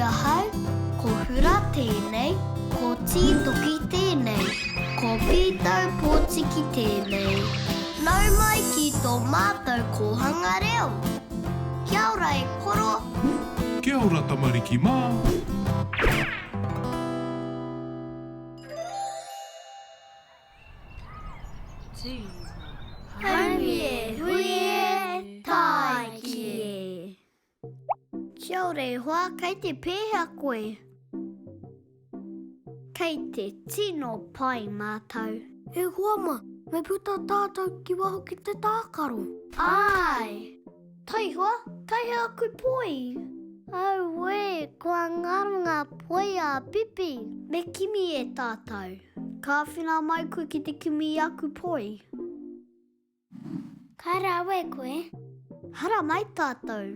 ahau, ko Hura tēnei, ko Tītoki tēnei, ko Pītau Pōtiki tēnei. Nau mai ki tō mātou kōhanga reo. Kia ora e koro. Kia ora tamariki mā. Haumi e, hui e, tāiki e. Kia ora e hoa, kei te pēhea koe? Kei te tino pai mātou. E hoa ma, me puta tātou ki waho ki te tākaro. Āe! Taihoa, kei hea aku poi? Auē, kua ngaro ngā poi a Pipi. Me kimi e tātou. Ka āwhina mai koe ki te kimi i aku poi? Ka rawe koe. Haramai tātou.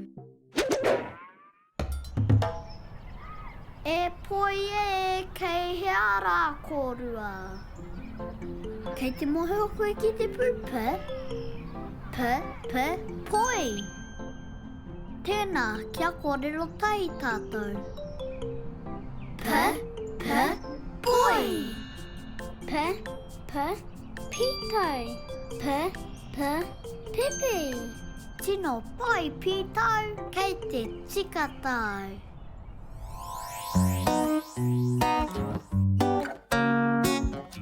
E poi e, kei hea rā kōrua? Kei te mōhio koe ki te pū p? P, p, poi! Tēnā, kia kōrero tahi tātou. P, p, poi! P, p, pītau. P, p, pipi! Tino pai Pītau, kei te tika tāu.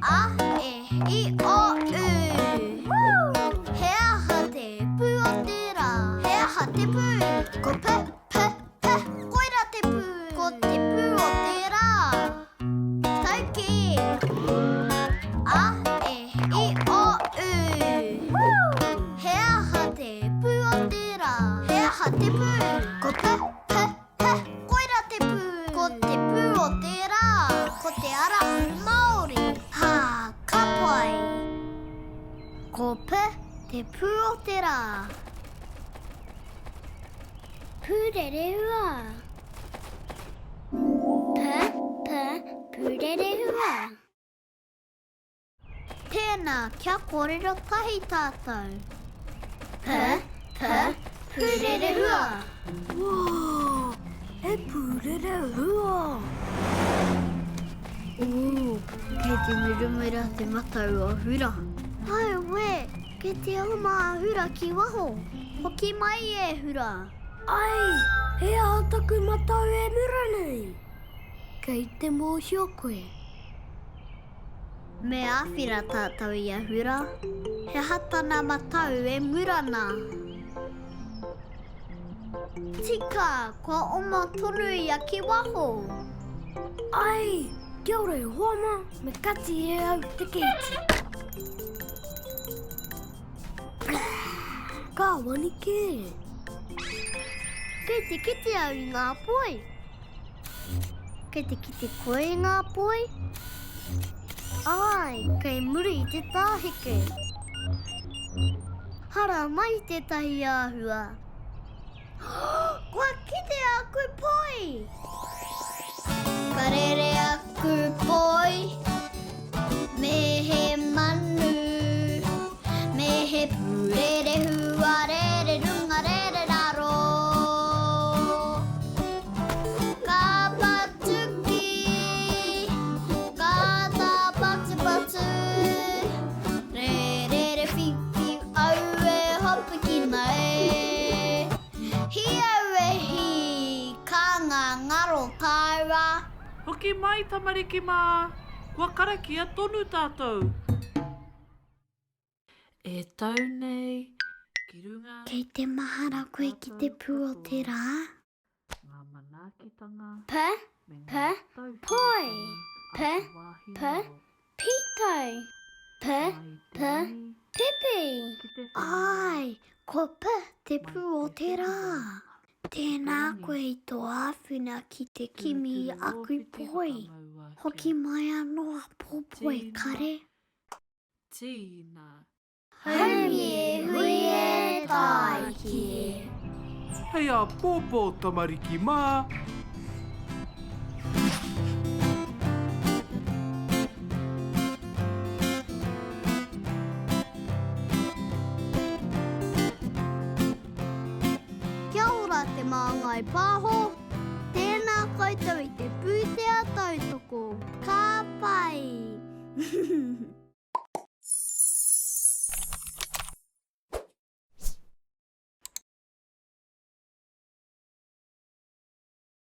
A, E, I, O, U. He aha te pū o te rā? He aha te pū? Ko P, P, P, koira te pū. Ko te pū o te rā. Taukī! A, E, I, O, U. He aha te pū o te rā? He aha te pū? Ko P, P, P, koira te pū. Ko te pū o te rā. Ko te ara Māori. Hā, ka pai. Ko P te pū o te rā. Pūrerehua. P, P, pūrerehua. Tēnā, kia kōrero tahi tātou. P, P, pūrerehua. Wā, he pūrerehua. Ooh, kei te muramura te matau o Hura. Auē, kei te oma a Hura ki waho. Hoki mai e Hura. Ai, he aha taku matau e mura nei? Kei te mōhio koe. Me āwhina tātou i a Hura. He aha tana matau e mura nā? Tika, kua oma tonu ia ki waho. Ai, kia ora e hoa mā, me kati e au te kēti. Ka wani kē. Kei te kite au i ngā poi. Kei te kite koe i ngā poi? Āe, kei muri i te tāheke. Haramai tētahi āhua. Kua kite aku poi! Ka rere aku poi, me he manu, me he pūrerehua rere runga rere raro. Ka patuki, ka tāpatupatu, rerere whiu whiu aue hopukina e. Hi aue hi, ka ngā ngaro tāua. Hoki mai tamariki mā, kua karakia tonu tātou. E tau nei ki runga. Kei te mahara koe ki te pū o te rā? Ngā manaakitanga P, me P, ngā poi. tauwhirotanga P, a te wāhi P, noho. pītau. P, Mai i P, te rangi pipi. ki te whenua. Āe, ko P te Mai pū o te te rā. whenua. Tēnā Rangi. koe i tō āwhina ki te kimi i Turuturu aku rōwhiti poi. whakamaua kia Hoki mai anō āpōpō e Tīna, kare. tīna. Haumi e hui e tāiki e. Hei āpōpō tamariki mā! Kia ora Te Māngai Pāho, tēnā. koutou i te pūtea tautoko. Ka pai!